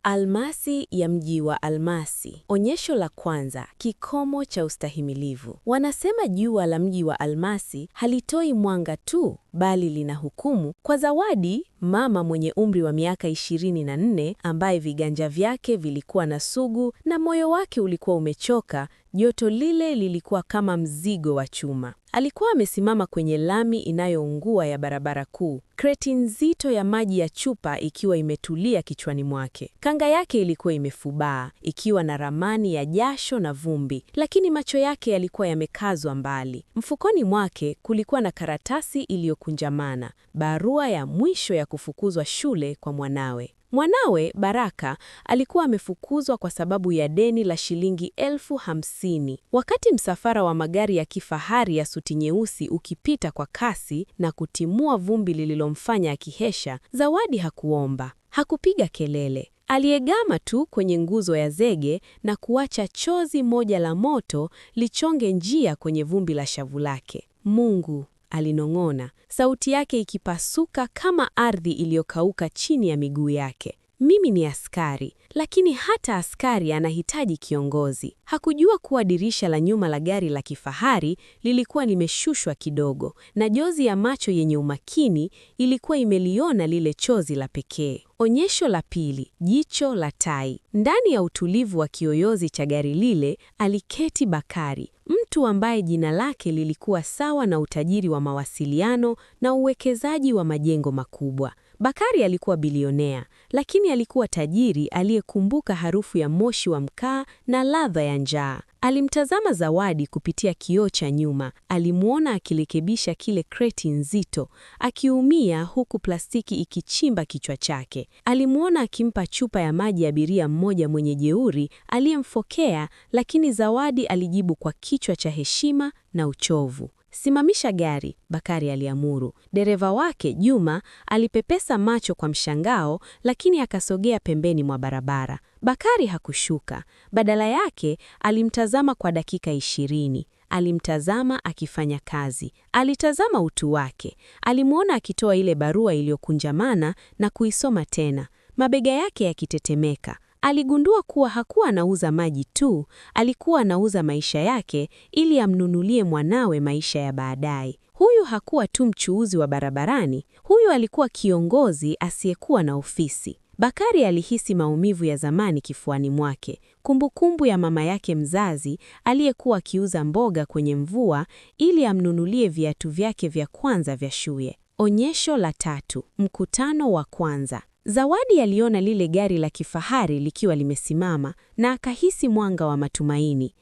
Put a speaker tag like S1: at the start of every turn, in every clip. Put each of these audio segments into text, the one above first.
S1: Almasi ya mji wa almasi. Onyesho la kwanza, kikomo cha ustahimilivu. Wanasema jua la mji wa almasi halitoi mwanga tu, bali lina hukumu. Kwa Zawadi, mama mwenye umri wa miaka 24 ambaye viganja vyake vilikuwa na sugu na moyo wake ulikuwa umechoka, joto lile lilikuwa kama mzigo wa chuma. Alikuwa amesimama kwenye lami inayoungua ya barabara kuu, kreti nzito ya maji ya chupa ikiwa imetulia kichwani mwake. Kanga yake ilikuwa imefubaa, ikiwa na ramani ya jasho na vumbi, lakini macho yake yalikuwa yamekazwa mbali. Mfukoni mwake kulikuwa na karatasi iliyokunjamana, barua ya mwisho ya kufukuzwa shule kwa mwanawe. Mwanawe Baraka alikuwa amefukuzwa kwa sababu ya deni la shilingi 50,000. Wakati msafara wa magari ya kifahari ya suti nyeusi ukipita kwa kasi na kutimua vumbi lililomfanya akihesha, Zawadi hakuomba, hakupiga kelele. Aliegama tu kwenye nguzo ya zege na kuacha chozi moja la moto lichonge njia kwenye vumbi la shavu lake. Mungu, alinong'ona, sauti yake ikipasuka kama ardhi iliyokauka chini ya miguu yake. Mimi ni askari, lakini hata askari anahitaji kiongozi. Hakujua kuwa dirisha la nyuma la gari la kifahari lilikuwa limeshushwa kidogo, na jozi ya macho yenye umakini ilikuwa imeliona lile chozi la pekee. Onyesho la pili, jicho la tai. Ndani ya utulivu wa kiyoyozi cha gari lile aliketi Bakari, mtu ambaye jina lake lilikuwa sawa na utajiri wa mawasiliano na uwekezaji wa majengo makubwa. Bakari alikuwa bilionea, lakini alikuwa tajiri aliyekumbuka harufu ya moshi wa mkaa na ladha ya njaa. Alimtazama Zawadi kupitia kioo cha nyuma. Alimwona akirekebisha kile kreti nzito, akiumia huku plastiki ikichimba kichwa chake. Alimwona akimpa chupa ya maji abiria mmoja mwenye jeuri aliyemfokea, lakini Zawadi alijibu kwa kichwa cha heshima na uchovu. Simamisha gari, Bakari aliamuru. Dereva wake Juma alipepesa macho kwa mshangao, lakini akasogea pembeni mwa barabara. Bakari hakushuka. Badala yake alimtazama kwa dakika 20. Alimtazama akifanya kazi, alitazama utu wake. Alimwona akitoa ile barua iliyokunjamana na kuisoma tena, mabega yake yakitetemeka. Aligundua kuwa hakuwa anauza maji tu, alikuwa anauza maisha yake ili amnunulie mwanawe maisha ya baadaye. Huyu hakuwa tu mchuuzi wa barabarani, huyu alikuwa kiongozi asiyekuwa na ofisi. Bakari alihisi maumivu ya zamani kifuani mwake, kumbukumbu ya mama yake mzazi aliyekuwa akiuza mboga kwenye mvua ili amnunulie viatu vyake vya kwanza vya shule. Onyesho la tatu, mkutano wa kwanza. Zawadi aliona lile gari la kifahari likiwa limesimama na akahisi mwanga wa matumaini.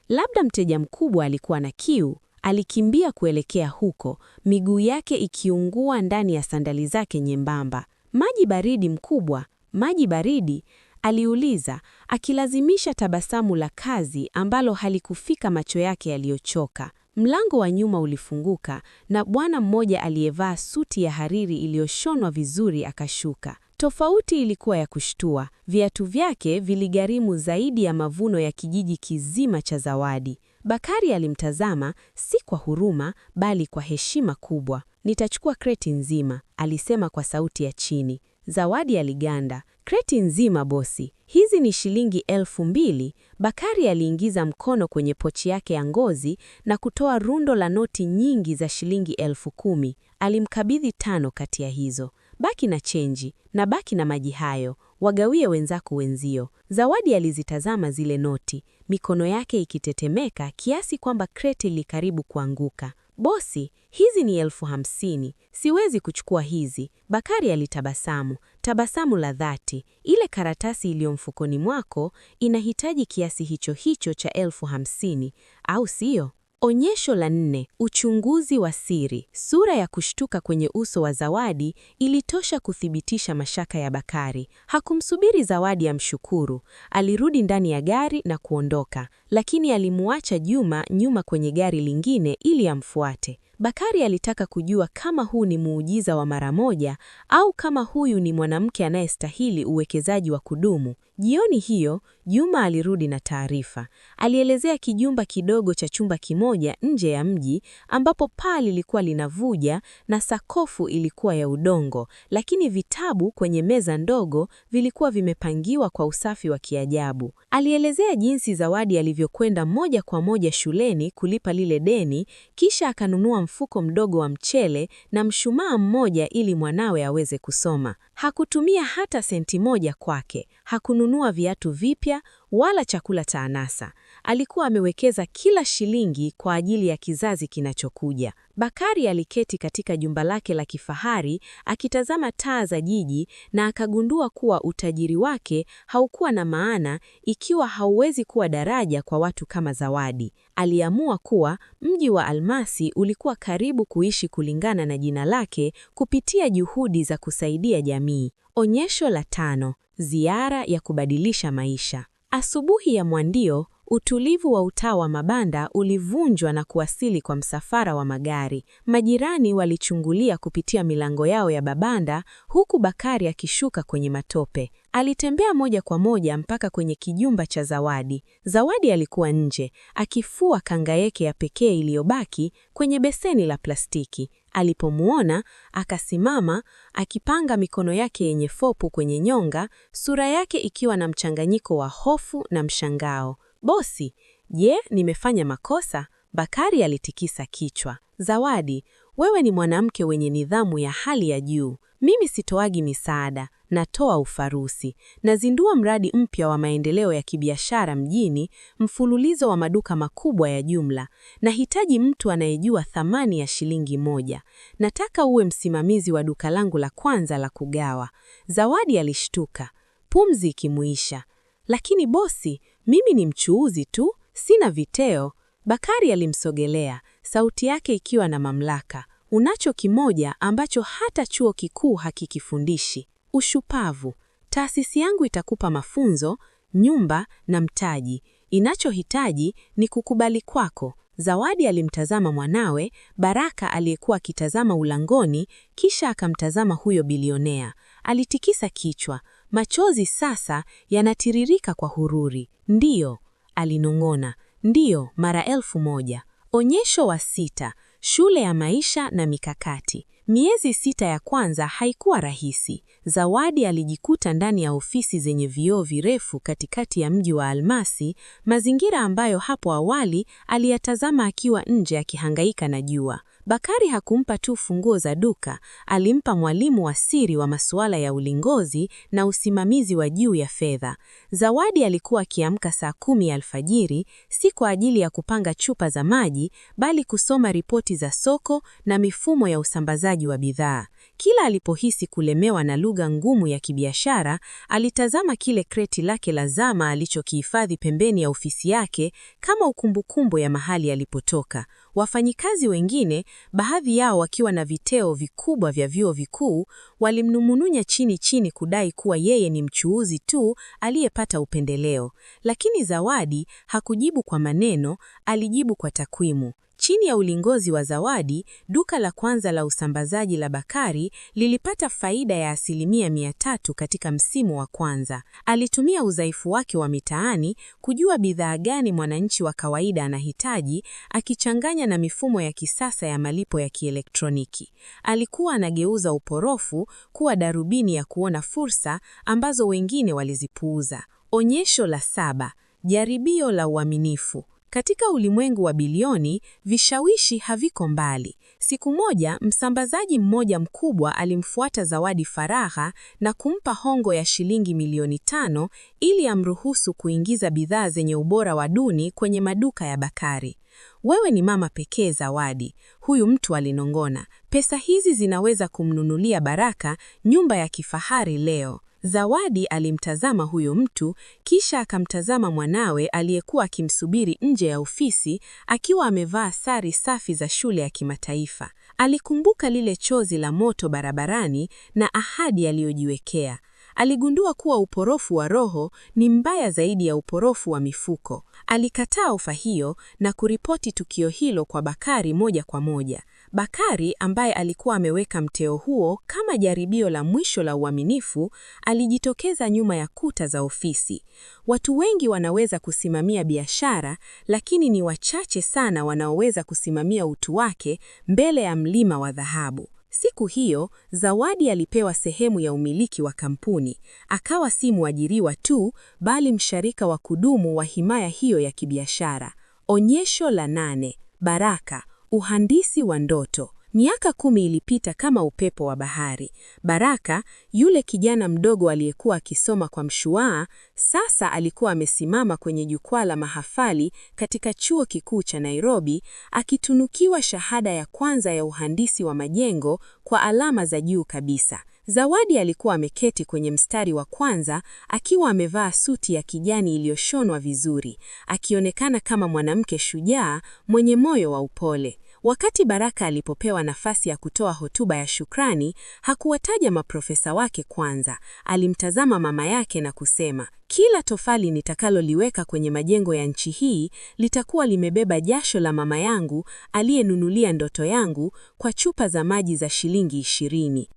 S1: Labda mteja mkubwa alikuwa na kiu. Alikimbia kuelekea huko, miguu yake ikiungua ndani ya sandali zake nyembamba. Maji baridi mkubwa, maji baridi, aliuliza, akilazimisha tabasamu la kazi ambalo halikufika macho yake yaliyochoka. Mlango wa nyuma ulifunguka na bwana mmoja aliyevaa suti ya hariri iliyoshonwa vizuri akashuka. Tofauti ilikuwa ya kushtua. Viatu vyake viligharimu zaidi ya mavuno ya kijiji kizima cha Zawadi. Bakari alimtazama, si kwa huruma, bali kwa heshima kubwa. Nitachukua kreti nzima, alisema kwa sauti ya chini. Zawadi aliganda. Kreti nzima bosi, hizi ni shilingi 2,000. Bakari aliingiza mkono kwenye pochi yake ya ngozi na kutoa rundo la noti nyingi za shilingi 10,000. Alimkabidhi 5 kati ya hizo. Baki na chenji na baki na maji hayo, wagawie wenzako wenzio. Zawadi alizitazama zile noti, mikono yake ikitetemeka kiasi kwamba kreti ilikaribu kuanguka. Bosi, hizi ni 50,000, siwezi kuchukua hizi. Bakari alitabasamu, tabasamu la dhati. Ile karatasi iliyo mfukoni mwako inahitaji kiasi hicho hicho cha 50,000, au sio? Onyesho la nne, uchunguzi wa siri. Sura ya kushtuka kwenye uso wa Zawadi ilitosha kuthibitisha mashaka ya Bakari. Hakumsubiri Zawadi amshukuru. Alirudi ndani ya gari na kuondoka, lakini alimuacha Juma nyuma kwenye gari lingine ili amfuate. Bakari alitaka kujua kama huu ni muujiza wa mara moja au kama huyu ni mwanamke anayestahili uwekezaji wa kudumu. Jioni hiyo, Juma alirudi na taarifa. Alielezea kijumba kidogo cha chumba kimoja nje ya mji ambapo paa lilikuwa linavuja na sakafu ilikuwa ya udongo, lakini vitabu kwenye meza ndogo vilikuwa vimepangiwa kwa usafi wa kiajabu. Alielezea jinsi Zawadi alivyokwenda moja kwa moja shuleni kulipa lile deni, kisha akanunua mfuko mdogo wa mchele na mshumaa mmoja ili mwanawe aweze kusoma. Hakutumia hata senti moja kwake, hakununua viatu vipya wala chakula cha anasa. Alikuwa amewekeza kila shilingi kwa ajili ya kizazi kinachokuja. Bakari aliketi katika jumba lake la kifahari akitazama taa za jiji na akagundua kuwa utajiri wake haukuwa na maana ikiwa hauwezi kuwa daraja kwa watu kama Zawadi. Aliamua kuwa mji wa almasi ulikuwa karibu kuishi kulingana na jina lake kupitia juhudi za kusaidia jamii. Onyesho la tano: ziara ya kubadilisha maisha. Asubuhi ya mwandio, utulivu wa utaa wa mabanda ulivunjwa na kuwasili kwa msafara wa magari. Majirani walichungulia kupitia milango yao ya babanda, huku Bakari akishuka kwenye matope. Alitembea moja kwa moja mpaka kwenye kijumba cha Zawadi. Zawadi alikuwa nje, akifua kanga yake ya pekee iliyobaki kwenye beseni la plastiki. Alipomuona, akasimama, akipanga mikono yake yenye fopu kwenye nyonga, sura yake ikiwa na mchanganyiko wa hofu na mshangao. Bosi, je, nimefanya makosa? Bakari alitikisa kichwa. Zawadi, wewe ni mwanamke wenye nidhamu ya hali ya juu. Mimi sitoagi misaada, natoa ufarusi. Nazindua mradi mpya wa maendeleo ya kibiashara mjini, mfululizo wa maduka makubwa ya jumla. Nahitaji mtu anayejua thamani ya shilingi moja. Nataka uwe msimamizi wa duka langu la kwanza la kugawa. Zawadi alishtuka, pumzi ikimuisha. Lakini bosi, mimi ni mchuuzi tu, sina viteo. Bakari alimsogelea, sauti yake ikiwa na mamlaka. Unacho kimoja ambacho hata chuo kikuu hakikifundishi: ushupavu. Taasisi yangu itakupa mafunzo, nyumba na mtaji. Inachohitaji ni kukubali kwako. Zawadi alimtazama mwanawe Baraka aliyekuwa akitazama ulangoni, kisha akamtazama huyo bilionea. Alitikisa kichwa, machozi sasa yanatiririka kwa hururi. Ndiyo, alinong'ona, ndiyo, mara 1000. Onyesho wa sita: shule ya maisha na mikakati. Miezi 6 ya kwanza haikuwa rahisi. Zawadi alijikuta ndani ya ofisi zenye vioo virefu katikati ya mji wa almasi, mazingira ambayo hapo awali aliyatazama akiwa nje akihangaika na jua. Bakari hakumpa tu funguo za duka, alimpa mwalimu wa siri wa masuala ya ulingozi na usimamizi wa juu ya fedha. Zawadi alikuwa akiamka saa 10 alfajiri, si kwa ajili ya kupanga chupa za maji, bali kusoma ripoti za soko na mifumo ya usambazaji wa bidhaa. Kila alipohisi kulemewa na lugha ngumu ya kibiashara, alitazama kile kreti lake la zama alichokihifadhi pembeni ya ofisi yake kama ukumbukumbu ya mahali alipotoka. Wafanyikazi wengine, baadhi yao wakiwa na viteo vikubwa vya vyuo vikuu, walimnung'unya chini chini kudai kuwa yeye ni mchuuzi tu aliyepata upendeleo. Lakini Zawadi hakujibu kwa maneno, alijibu kwa takwimu. Chini ya ulingozi wa Zawadi, duka la kwanza la usambazaji la Bakari lilipata faida ya 300% katika msimu wa kwanza. Alitumia udhaifu wake wa mitaani kujua bidhaa gani mwananchi wa kawaida anahitaji, akichanganya na mifumo ya kisasa ya malipo ya kielektroniki. Alikuwa anageuza uporofu kuwa darubini ya kuona fursa ambazo wengine walizipuuza. Onyesho la saba: jaribio la uaminifu. Katika ulimwengu wa bilioni, vishawishi haviko mbali. Siku moja, msambazaji mmoja mkubwa alimfuata Zawadi faragha na kumpa hongo ya shilingi milioni 5 ili amruhusu kuingiza bidhaa zenye ubora wa duni kwenye maduka ya Bakari. Wewe ni mama pekee Zawadi, huyu mtu alinong'ona. Pesa hizi zinaweza kumnunulia Baraka nyumba ya kifahari leo. Zawadi alimtazama huyo mtu kisha akamtazama mwanawe aliyekuwa akimsubiri nje ya ofisi akiwa amevaa sare safi za shule ya kimataifa. Alikumbuka lile chozi la moto barabarani na ahadi aliyojiwekea. Aligundua kuwa uporofu wa roho ni mbaya zaidi ya uporofu wa mifuko. Alikataa ofa hiyo na kuripoti tukio hilo kwa Bakari moja kwa moja. Bakari, ambaye alikuwa ameweka mteo huo kama jaribio la mwisho la uaminifu, alijitokeza nyuma ya kuta za ofisi. Watu wengi wanaweza kusimamia biashara, lakini ni wachache sana wanaoweza kusimamia utu wake mbele ya mlima wa dhahabu. Siku hiyo, Zawadi alipewa sehemu ya umiliki wa kampuni. Akawa si mwajiriwa tu, bali mshirika wa kudumu wa himaya hiyo ya kibiashara. Onyesho la nane: Baraka, uhandisi wa ndoto. Miaka 10 ilipita kama upepo wa bahari. Baraka, yule kijana mdogo aliyekuwa akisoma kwa mshumaa, sasa alikuwa amesimama kwenye jukwaa la mahafali katika Chuo Kikuu cha Nairobi, akitunukiwa shahada ya kwanza ya uhandisi wa majengo kwa alama za juu kabisa. Zawadi alikuwa ameketi kwenye mstari wa kwanza akiwa amevaa suti ya kijani iliyoshonwa vizuri, akionekana kama mwanamke shujaa mwenye moyo wa upole. Wakati Baraka alipopewa nafasi ya kutoa hotuba ya shukrani, hakuwataja maprofesa wake kwanza. Alimtazama mama yake na kusema, "Kila tofali nitakaloliweka kwenye majengo ya nchi hii litakuwa limebeba jasho la mama yangu aliyenunulia ndoto yangu kwa chupa za maji za shilingi 20."